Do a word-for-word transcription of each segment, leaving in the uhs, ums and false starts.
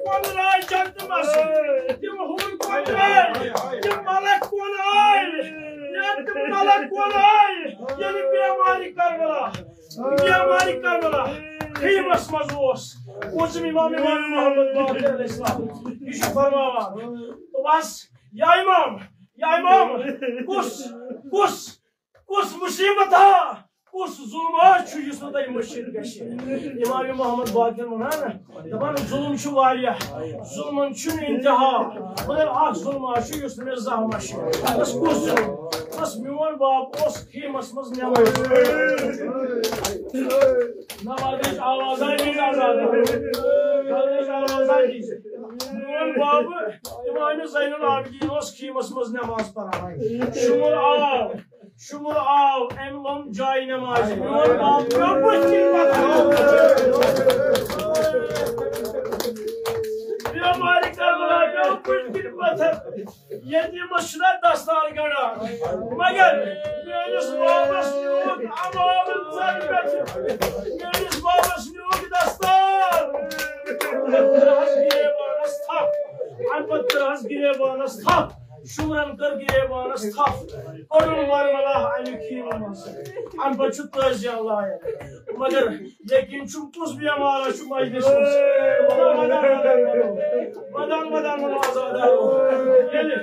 کون آے جنتہٕ منٛز؟ تِم ہوٗرۍ کون آے؟ تِم ملک کون آے؟ یا تِم ملک کون آے؟ ییٚلہِ بیمارِ کربلا، بیمارِ کربلا خیمس منٛز اوس، پوٗنٛژِم امام، امام محمد باقر علیہ السلام، یہِ چھُ فرماوان، تو بس، یا امام، یا امام، کُس، کُس کُس مُصیٖبت ہا، کُس ظُلم ہا چھُ، یُس نہٕ تۄہہِ مٔشِتھ گژھِ؟ امام محمد باقر وَنان، دَپان، ظُلم چھُ واریاہ، ظُلمَن چھُنہٕ اِنتِہا، مگر اَکھ ظُلم ہا چھُ، یُس نہٕ مےٚ زانٛہہ مَشہِ۔ بَس کُس ظُلم؟ بَس میون بَب اوس خیٖمَس منٛز نٮ۪ماز۔ نمازٕچ آوازا دِژ آزاد۔ نمازٕچ آوازا دِژ۔ میون بَب امام زین العابدین اوس خیٖمَس منٛز نٮ۪ماز پَران۔ شُمُر آو۔ شُمُر آو، أمۍ لوٚم جاے نٮ۪مازِ۔ میون بَب پیوٚو بٕتھِ کِنۍ پَتھر۔ بیمارِ کربلا پیوٚو بٕتھِ کِنۍ پَتھر۔ یتیٖمَس چھُنہ دستار گنٛڈان، مگر میٲنِس بابَس نیوٗکھ عمامہٕ زَرِ پٮ۪ٹھ۔ میٲنِس بابَس نیوٗکھ دستار۔ اَمہِ پَتہٕ ترٛٲوہَس گِریبانَس تھپھ۔ اَمہِ پَتہٕ ترٛٲوہَس گِریبانَس تھپھ۔ شُمرن کٔر گریبانس تھپھ، کوٚڑُن برملا اَمہِ خیٖمہٕ منٛز۔ اَمہِ پتہٕ چھُ تٲجیان لایق۔ مگر یقیٖن چھُم، کُس بیمار چھُ مجلس منٛز؟ ودان، ودان، ودان، ودان، ودان، آزاد آو۔ ییٚلہِ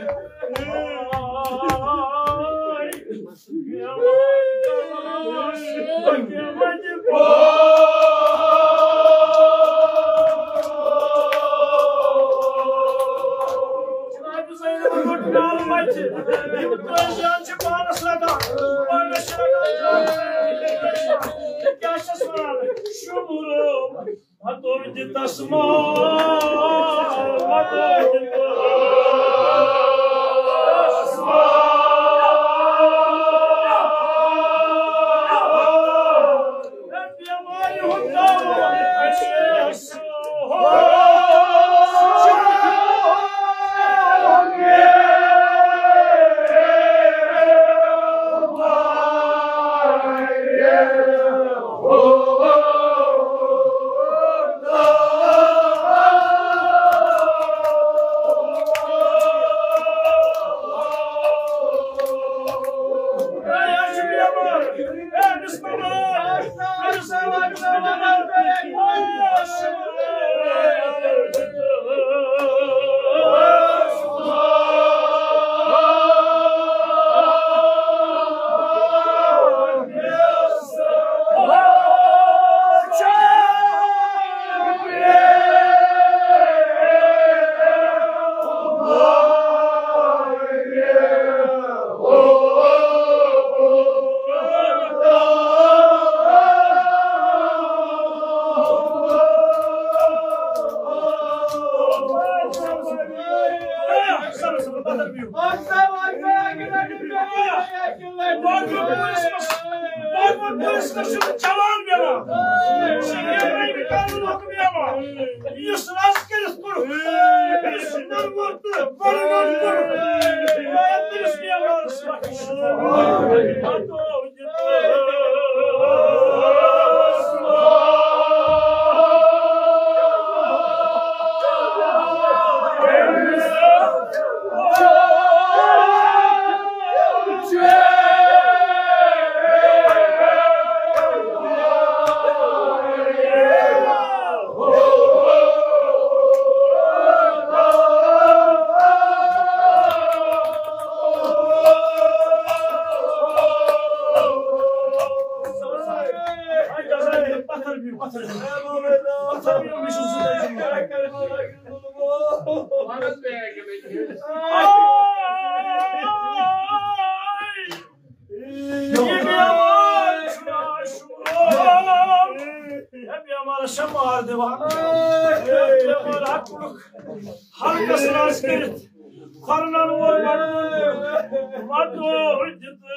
جناب زینبَن روٚٹ پیالہٕ بَچہِ۔ یِم ترٛٲوۍ جان چھِ پانَس رَٹان، پانَس چھِ رَٹان۔ کیٛاہ چھَس وَنان؟ شُمرو مَتو دِتَس مال، مَتو دِتَس مال۔ جوان مِلان۔ شریعت رنگہِ کرنُک مِلان۔ یُس رَز کٔرِتھ کوٚرُکھ، یُس نرمو تہٕ بۄنہٕ نرم کوٚرُکھ، تٔمِس مِلان۔ پتھر بِہِو، پتھر بِہِو۔ پتھر بِہِو، مےٚ چھُ زُو تۄہہِ دِیُن۔ یہِ بیمار چھُ، یہِ بیمار چھےٚ مار دِوان۔ یہِ بیمار ہا کوٚرُکھ ہلکس منٛز کٔرِتھ۔ کھۄرنن وول مدد، مدد دِتہٕ۔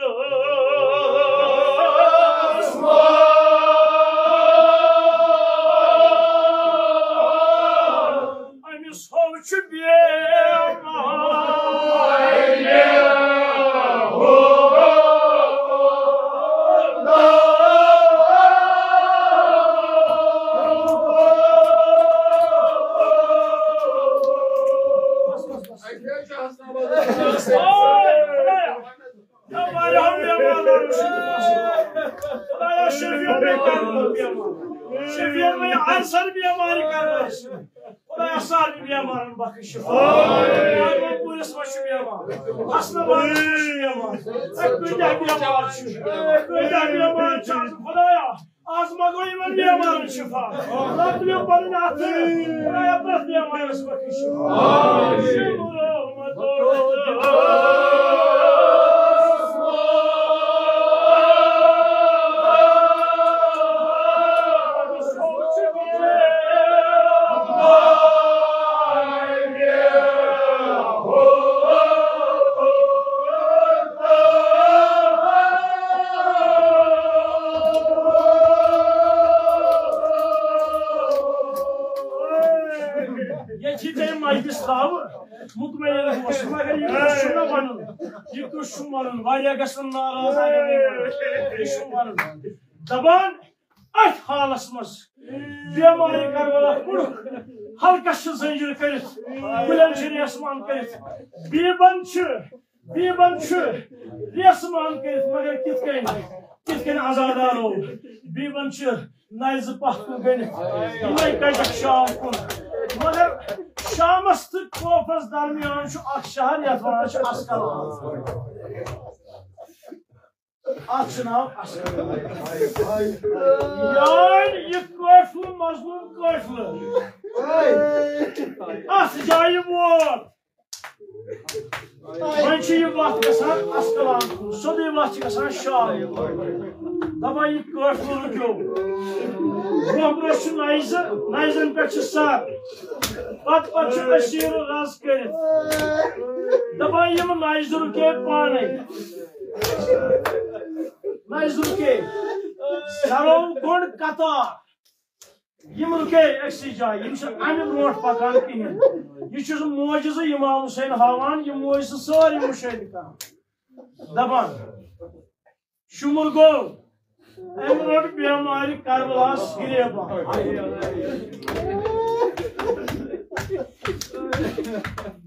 أمِس ہوو چھُ بیمار۔ اوے، خدایا، یا واریاہو بیمارن شفا۔ خدایا، شفیع بے کرم بیمار۔ شفیع بے ارسل بیمار کرنس۔ خدایا، سارنٕے بیمارن بخش شفا۔ آمین۔ پوٗرس منٛز چھُ بیمار۔ حسن آبادس منٛز چھُ بیمار۔ اے، کۭتیاہ بیمار چھِ۔ کۭتیاہ بیمار چھِ آز۔ خدایا، آز منٛگو یِمن بیمارن شفا۔ رب دِیِو پنٕنۍ اَتھٕ۔ خدایا، پرٛٮ۪تھ بیمارس بخش شفا۔ ییٚتہِ چھِ ژےٚ مجلس تھاوٕ، مطمئن اوس، مگر یہِ کُس چھُ مےٚ وَنُن؟ یہِ کُس چھُ وَنُن؟ واریاہ گژھن ناراض، اگر نہٕ یہِ وَنُن۔ یہِ چھُ وَنُن۔ دَپان، أتھۍ حالس منٛز بیمارِ کربلا کوٚڑُکھ، حلقس چھِ زنجیر کٔرِتھ، کُلٮ۪ن چھِ ریسمان کٔرِتھ، بیٖبن چھِ، بیٖبن چھِ ریسمان کٔرِتھ، مگر کِتھ کٔنۍ، کِتھ کٔنۍ عزادارو؟ بیٖبن چھِ نَیہِ زٕ پتھ کُن گٔنڈِتھ، یِمے کَجَکھ شام کُن۔ مگر شامس تہٕ کوفس درمیان چھُ اکھ شہر، یتھ ونان چھِ اسکلان۔ اتھ چھُ ناو اسکلان۔ یعنی یہِ قٲفلہٕ، مظلوم قٲفلہٕ، اتھ جایہِ ووت۔ وۄنۍ چھِ یہِ وَتھ گژھان اَسکَلان کُن، سیوٚدُے وَتھ چھِ گژھان شام۔ دَپان یہِ قٲفلہٕ رُکیو۔ برٛونٛہہ برٛونٛہہ چھُ نَیزٕ، نَیزَن پٮ۪ٹھ چھِ سَر۔ پَتہٕ پَتہٕ چھُ أسیٖر رَز کٔرِتھ۔ دَپان یِم نَیزٕ رُکے پانَے۔ نَیزٕ رُکے۔ سَرو گوٚنٛڈ قطار۔ یِم رُکے أکسٕے جایہِ، یِم چھِ اَمہِ برونٛٹھ پَکان کِہیٖنۍ۔ یہِ چھُ سُہ معجزٕ اِمام حُسین ہاوان، یہِ معجزٕ سٲری مُشٲہدٕ کَران۔ دَپان، شُمُر گوٚو، أمۍ روٚٹ بیمارِ کربلاہَس گِریبان۔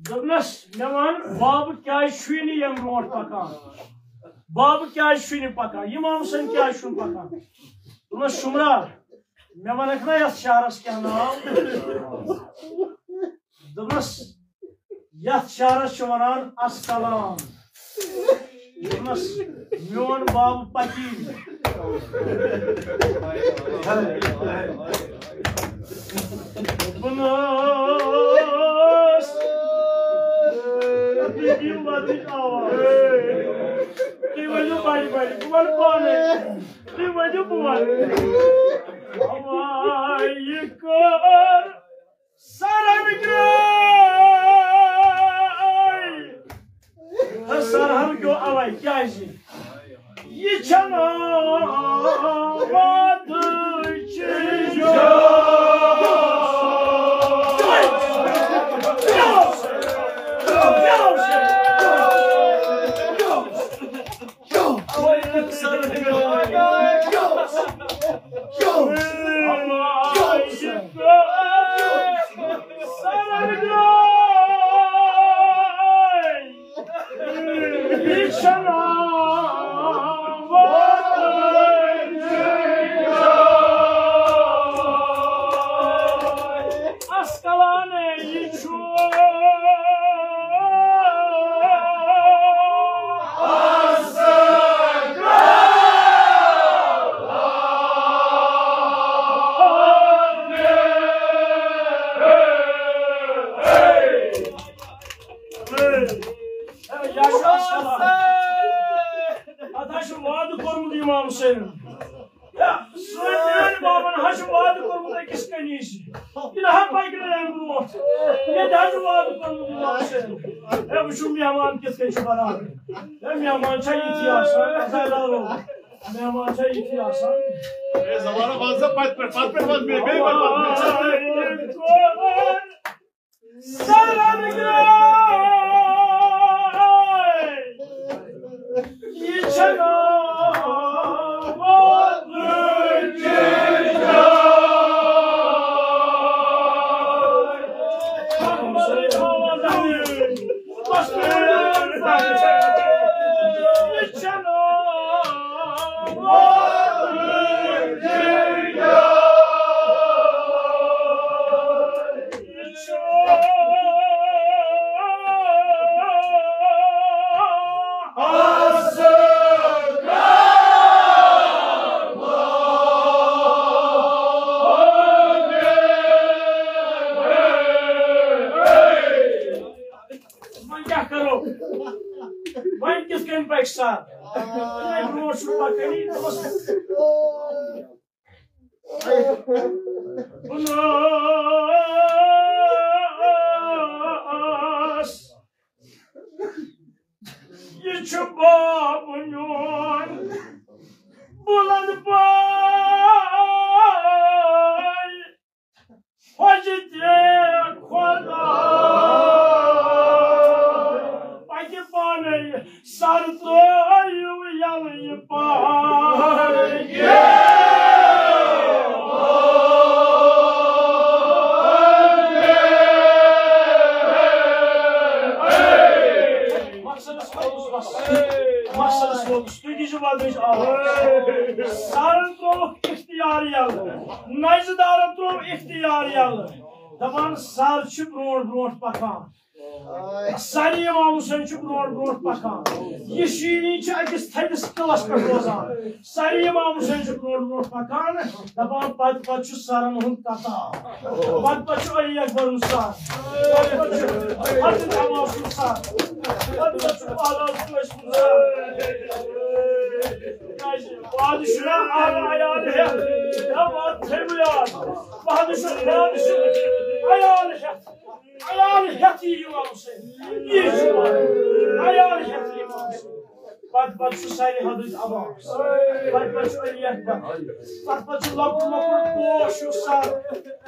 دوٚپنَس، مےٚ وَن، بابہٕ کیٛازِ چھُے نہٕ ییٚمہِ برونٛٹھ پَکان؟ بابہٕ کیٛازِ چھُے نہٕ پَکان؟ اِمام حُسین کیٛازِ چھُنہٕ پَکان؟ دوٚپنَس، شُمرا، مےٚ وَنَکھ نا یَتھ شہرَس کیٛاہ ناو؟ دوٚپنَس، یَتھ شہرَس چھِ وَنان اَسکَلان۔ دوٚپنَس، میون بابہٕ پَکی۔ دوٚپنَس، تُہۍ دِیِو وَدٕچ آواز۔ تُہۍ ؤنِو بَڑِ بَڑِ، بہٕ وَنہٕ پانَے۔ تُہۍ ؤنِو بہٕ وَنہٕ۔ اَوا یہِ کٔر سَرَن گرٛاے۔ سَرَن گیو اَوَے کیٛازِ؟ یہِ چھَنہٕ وعدٕچ جاے۔ اسکلانٕے یہِ چھُ۔ اَتھ حظ چھُ وعدٕ کوٚرمُت اِمام حُسینَن۔ یا، سٲنۍ میٛانہِ بابَن حظ چھُ وعدٕ کوٚرمُت أکِس کٔنیٖز۔ یہِ نہ حظ پَکہِ نہٕ اَمہِ برونٛٹھ۔ ییٚتہِ حظ چھُ وعدٕ کوٚرمُت اِمام حُسینَن۔ ہے، وٕچھِو مہمان کِتھ کٔنۍ چھُ بَنان۔ ہے، مہمان چھا یِتھی آسان؟ عزادارو، مہمان چھا یِتھی آسان؟ ہے، زمانہ وَن سا پَتہٕ پٮ۪ٹھ، پَتہٕ پٮ۪ٹھ وَن بیٚیہِ، بیٚیہِ وَن پَتہٕ پٮ۪ٹھ۔ سَرَن گرٛاے، یہِ چھَنہٕ وعدٕچ جاے۔ تٔمۍ پکہِ سر۔ تٔمۍ برونٛٹھ چھُ پکٲنی دوٚپمس، بُناس، یہِ چھُ باب میون بُلند پاے۔ حج تہِ خۄدا پکہِ پانے، سر ترٲیِو یلہٕ یہِ پاے۔ مقصدس ووتُس، مقصدس ووتُس، تُہۍ دیٖزیو وۄدنٕچ آواز۔ سر ترٛووُکھ اختیار یلہٕ، نزدارن ترٛوو اختیار یلہٕ۔ دپان سر چھِ برونٛٹھ برونٛٹھ پکان، سر امام حسین چھُ برونٛٹھ برونٛٹھ پکان۔ یہِ شیٖنی چھِ أکِس تھٔدِس قلعس پٮ۪ٹھ روزان۔ سر امام حسین چھُ برونٛٹھ برونٛٹھ پکان، دپان پتہٕ پتہٕ چھُ سرن ہُنٛد قطار، پتہٕ پتہٕ چھُ علی اکبر ہُنٛد سر، پتہٕ پتہٕ چھُ حضرت عباس سُنٛد سر، پتہٕ پتہٕ چھُ پہلوان قٲسۍ سُنٛد سر۔ کیٛازِ؟ وعدٕ چھُنہ عیال ہٮ۪تھ، نہ وعدٕ تھٲیِو یاد۔ وعدٕ چھُ، وعدٕ چھُ عیال ہٮ۪تھ، عیال ہٮ۪تھ یی امام حسین، یی چھُ وعدٕ۔ عیال ہٮ۪تھ یی امام حسین۔ پتہٕ پتہٕ چھُ سرِ حضرت عباس، پتہٕ پتہٕ چھُ علی اکبر، پتہٕ پتہٕ چھُ لۄکُٹ مۄکُٹ پوش ہیوٗ سر،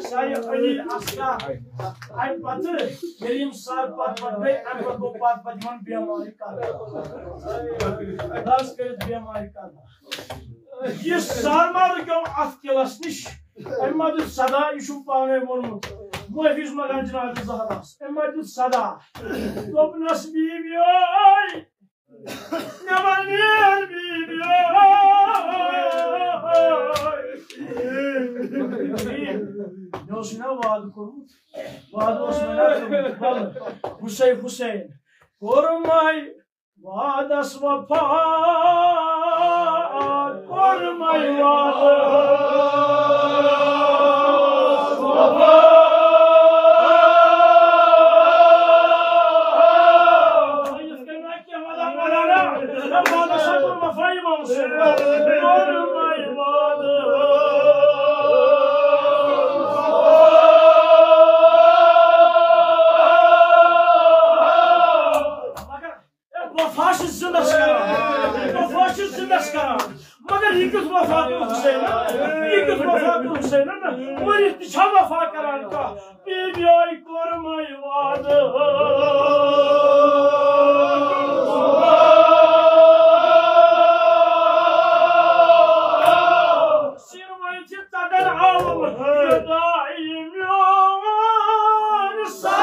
سرِ علی اصغر۔ امہِ پتہٕ ییٚلہِ یِم سر پتہٕ پتہٕ گٔے، امہِ پتہٕ گوٚو پتہٕ پتہٕ یِمن بیمارِ کربلا۔ رز کٔرِتھ بیمارِ کربلا۔ یہِ سر ما رُکیو اتھ قلعس نِش؟ أمۍ ما دیُت صدا؟ یہِ چھُم پانے ووٚنمُت، معٲفی چھُس منٛگان جناب زہراہس۔ أمۍ ما دیُت صدا؟ دوٚپنس، بیبیے، نٮ۪بر نیر، بیبیے۔ مےٚ اوسُے نا وعدٕ کوٚرمُت، وعدٕ اوس مےٚ نا کوٚرمُت، ولہٕ، حسین، حسین، کوٚرمے وعدس وفا، کوٚرمے وعدس وفا۔ یِتھ کٔنۍ نہٕ کینٛہہ وعدٕ کران، نہ وعدس کوٚر وفا یِمو سۭتۍ۔ کوٚرمے وعدس وفا۔ مگر وفا چھِ زِندَس کران، وفا چھِ زِندَس کران۔ مگر یہِ کیُتھ وفا کوٚر حسینَن؟ یہِ کیُتھ وفا کوٚر حسینَن؟ مٔرِتھ تہِ چھا وفا کران کانٛہہ؟ بیبیے کوٚرمَے وعدٕ۔ سیٖنہٕ وٲلۍ چھِ ژٹان عالم فدائی میون سر۔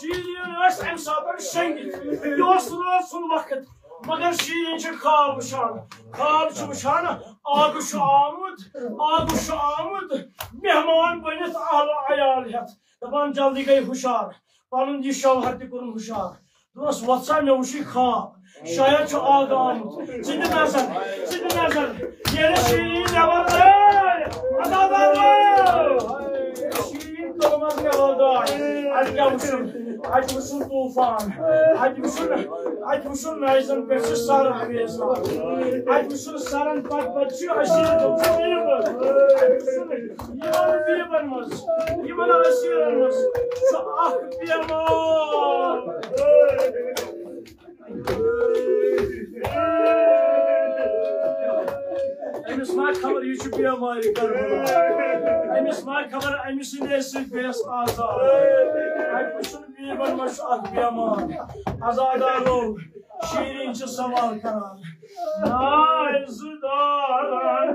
شیٖرِن ٲسۍ اَمہِ ساتہٕ شٔنگِتھ۔ یہِ اوس رٲژ سُنٛد وقت، مگر شیٖرِن چھِ خواب وٕچھان۔ خواب چھِ وٕچھان، آگہٕ چھُ آمُت، آگہٕ چھُ آمُت، مہمان بٔنِتھ اہل و عیال ہٮ۪تھ۔ دَپان جلدی گٔے ہُشار، پَنُن یہِ شوہر تہِ کوٚرُن ہُشار۔ دوٚپنَس، وۄتھ سا، مےٚ وُچھُے خواب، شاید چھُ آگہٕ آمُت۔ ژٕ دِ نظر، ژٕ دِ نظر، ییٚلہِ شیٖرِن نٮ۪بر درٛاے، ادا درٛاے۔ شیٖرِن کٔرمَس نٮ۪بر درٛاے۔ اَتہِ کیٛاہ وُچھُن؟ اَتہِ وُچھُن طوٗفان، اَتہِ وُچھُن، اَتہِ وُچھُن نَیہِ زَن پٮ۪ٹھ چھِ سَر اَنیزان۔ اَتہِ وُچھُن سَرَن پَتہٕ پَتہٕ چھِ أسۍ یِمَن بیٖبَن منٛز، یِمَن أسیٖرَن منٛز چھُ اَکھ پیمانہٕ۔ بیمارِ کربلا۔ أمِس ما خبر، أمِس سٕنٛدے سۭتۍ گٔیَس آزاد۔ اَتہِ وٕچھُن بیٖبَن ما چھُ اَکھ بیمار۔ عزادارو، شیٖرِن چھِ سوال کران۔ نازدارن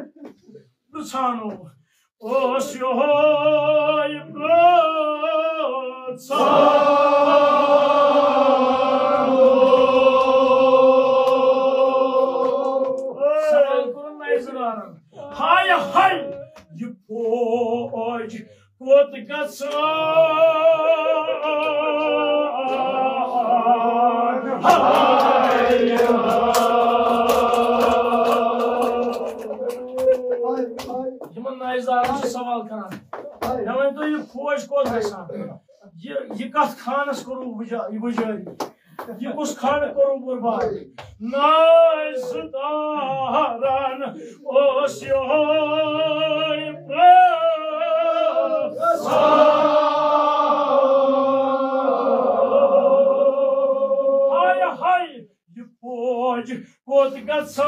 پرٛژھانو، اوس یِہوٚے پرٛژھان۔ سوال کوٚرُن نازدارن۔ ہاے ہاے، یہِ فوج کوٚت گژھان؟ ہاے ہاے۔ یِمن نازدارن چھِ سوال کران، مےٚ ؤنۍ تو، یہِ فوج کوٚت گژھان؟ یہِ، یہِ کتھ خانس کوٚروٕ وُجا-، یہِ وُجٲری؟ یہِ کُس خانہٕ کوٚروٕ برباد؟ نازدارن اوس یِہوٚے پرٛژھان۔ ہاے ہاے، یہِ فوج کوٚت گژھان؟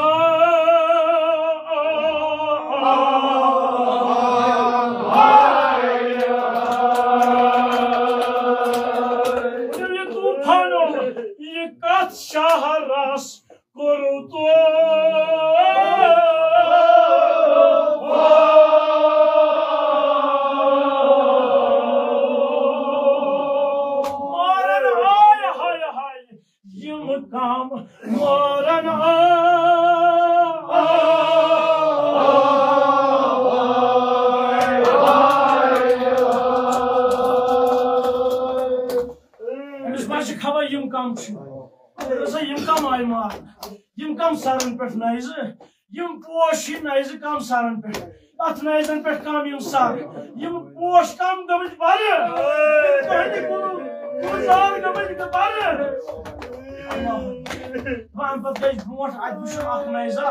یہِ طوفانو، یہِ کتھ شہرس کوٚروٕ تۄہہِ؟ مارن، ہاے ہاے ہاے۔ یِم کم مارن آ۔ أمِس ما چھِ خبر یِم کم چھِ؟ أمِس ہا یِم کم آیہِ مارنہٕ؟ یِم کم سرن پٮ۪ٹھ نازٕ؟ یِم پوش چھِ نازٕ کم سرن پٮ۪ٹھ؟ اتھ نازن پٮ۪ٹھ کم یِم سر؟ یِم پوش کم گٔمٕتۍ برٕ؟ یِم کہنہِ گُل-، گُلزار گٔمٕتۍ برٕ؟ وۄنۍ پتہٕ گژھِ برونٛٹھ اتہِ وٕچھُن اکھ نازا،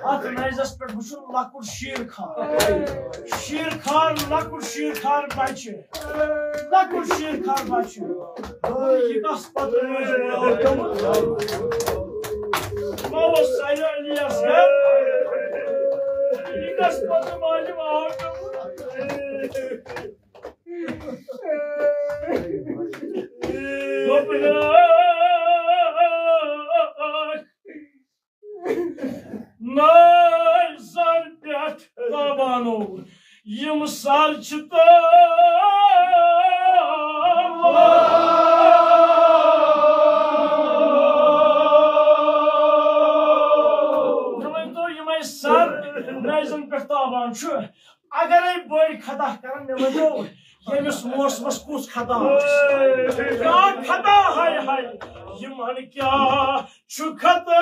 اتھ نازس پٮ۪ٹھ وٕچھُن لۄکُٹ شیر خار، شیر خار، لۄکُٹ شیر خار بچہِ، لۄکُٹ شیر خار بچہِ۔ یہِ کس پتہٕ روزِ ماوس سایڈ الیاس گھر؟ یہِ کس پتہٕ ماجہِ ماوس؟ دوٚپنَس، نازن پٮ۪ٹھ تابانو یِم سر چھِ تابان۔ مےٚ ؤنۍ تو، یِمے سر نازن پٮ۪ٹھ تابان چھُ، اگرے بٔڑۍ خطا کرن، مےٚ ؤنِو، ییٚمِس موسمس کُس خطا آسہِ؟ کیٛاہ خطا؟ ہاے ہاے، یِمن کیٛاہ چھُ خطا؟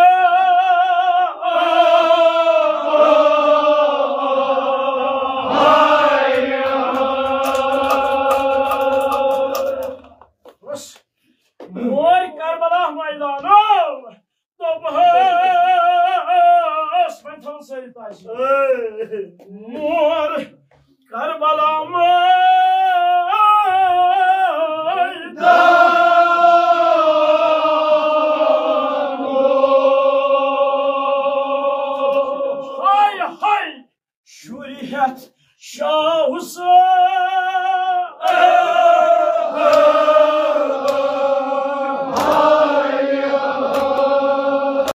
بس، مور کربلا میدانو۔ دوٚپہَس، وۄنۍ تھاوُن سٲری تاج۔ مور کربلا میدان۔ ہاے ہاے، شُرۍ ہٮ۪تھ شاہ